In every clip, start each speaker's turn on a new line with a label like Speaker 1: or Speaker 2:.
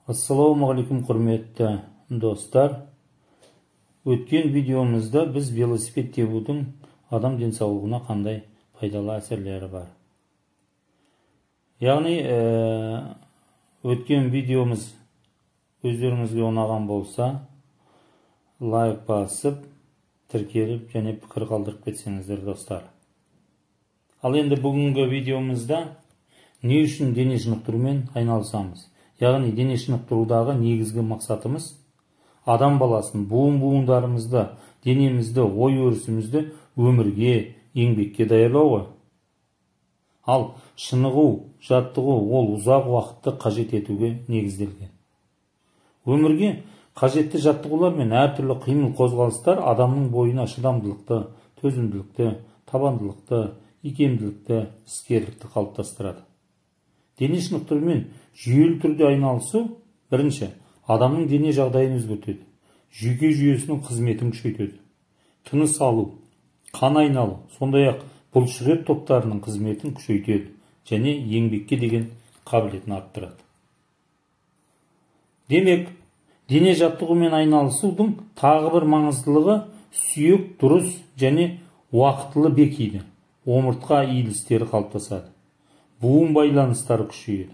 Speaker 1: Ассалаумағалейкум, құрметті достар. Өткен видеомызда біз велосипед тебудің адам денсаулығына қандай пайдалы әсерлері бар. Яғни, өткен видеомыз өздеріңізге ұнаған болса, лайк басып, тіркеліп және пікір қалдырып кетсеңіздер, достар. Ал енді бүгінгі видеомызда не үшін дене шынықтырумен айналысамыз? Яғни дене шынықтырудағы негізгі мақсатымыз адам баласын, буын-буындарымызды, денемізді, ой-өрісімізді өмірге, еңбекке даярлау ғой. Ал шынығу, жаттығу ол ұзақ уақытты қажет етуге негізделген. Өмірге қажетті жаттығулар мен әртүрлі қимыл қозғалыстар адамның бойына шыдамдылықты, төзімділікті, табандылықты, икемділікті, іскерлікті қалыптастырады. Дене шынықтырумен жүйелі түрде айналысу бірінші адамның дене жағдайын өзгертеді, жүйке жүйесінің қызметін күшейтеді, тыныс алу, қан айналу, сондай-ақ бұлшықет топтарының қызметін күшейтеді және еңбекке деген қабілетін арттырады. Демек, дене жаттығумен айналысудың тағы бір маңыздылығы сүйек дұрыс және уақытылы бекиді, омыртқа иілістері қалыптасады, буын байланыстары күшейеді,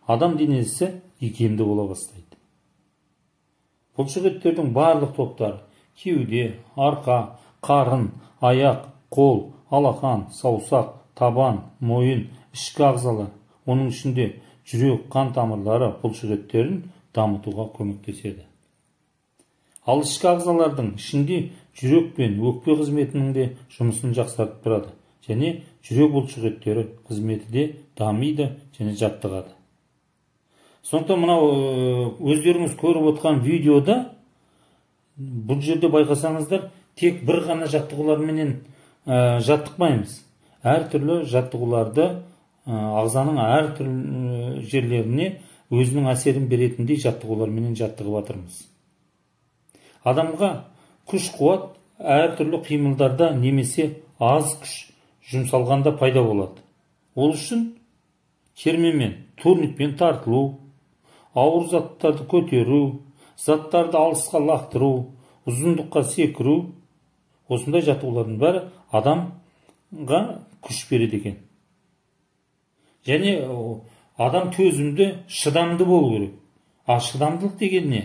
Speaker 1: адам денесі икемді бола бастайды. Бұлшық еттердің барлық топтары кеуде, арқа, қарын, аяқ, қол, алақан, саусақ, табан, мойын, ішкі ағзалар, оның ішінде жүрек, қан тамырлары бұлшық еттерін дамытуға көмектеседі. Ал ішкі ағзалардың ішінде жүрек пен өкпе қызметінің де жұмысын жақсартып тұрады және жүрек бұлшық еттері қызметі де дамиды және жаттығады. Сондықтан мынау өздеріңіз көріп отқан видеода бұл жерде байқасаңыздар, тек бір ғана жаттығуларменен жаттықпаймыз. Әртүрлі жаттығуларды ағзаның әртүрлі жерлеріне өзінің әсерін беретіндей жаттығуларменен жаттығып жатырмыз. Адамға күш қуат әртүрлі қимылдарда немесе аз күш жұмсалғанда пайда болады. Ол үшін кермемен, турникпен тартылу, ауыр заттарды көтеру, заттарды алысқа лақтыру, ұзындыққа секіру, осындай жаттығулардың бәрі адамға күш береді екен. Және адам төзімді, шыдамды болу керек. А шыдамдылық деген не?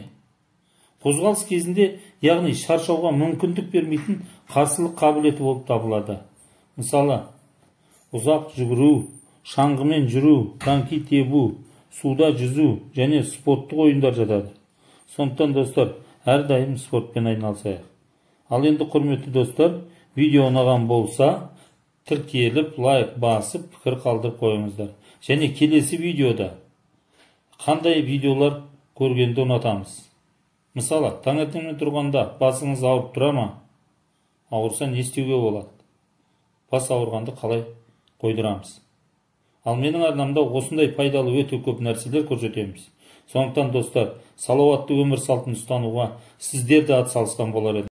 Speaker 1: Қозғалыс кезінде, яғни шаршауға мүмкіндік бермейтін қарсылық қабілеті болып табылады. Мысалы, ұзақ жүгіру, шаңғымен жүру, коньки тебу, суда жүзу және спорттық ойындар жатады. Сондықтан, достар, әрдайым спортпен айналысайық. Ал енді, құрметті достар, видео ұнаған болса, тіркеліп, лайк басып, пікір қалдырып қойыңыздар. Және келесі видеода қандай видеолар көргенді ұнатамыз? Мысалы, таңертеңмен тұрғанда басыңыз ауырып тұра ма? Ауырса не істеуге болады? Бас ауырғанды қалай қойдырамыз? Ал менің арнамда осындай пайдалы өте көп нәрселер көрсетеміз. Сондықтан, достар, салауатты өмір салтын ұстануға сіздер де атсалысқан болар едіңіз.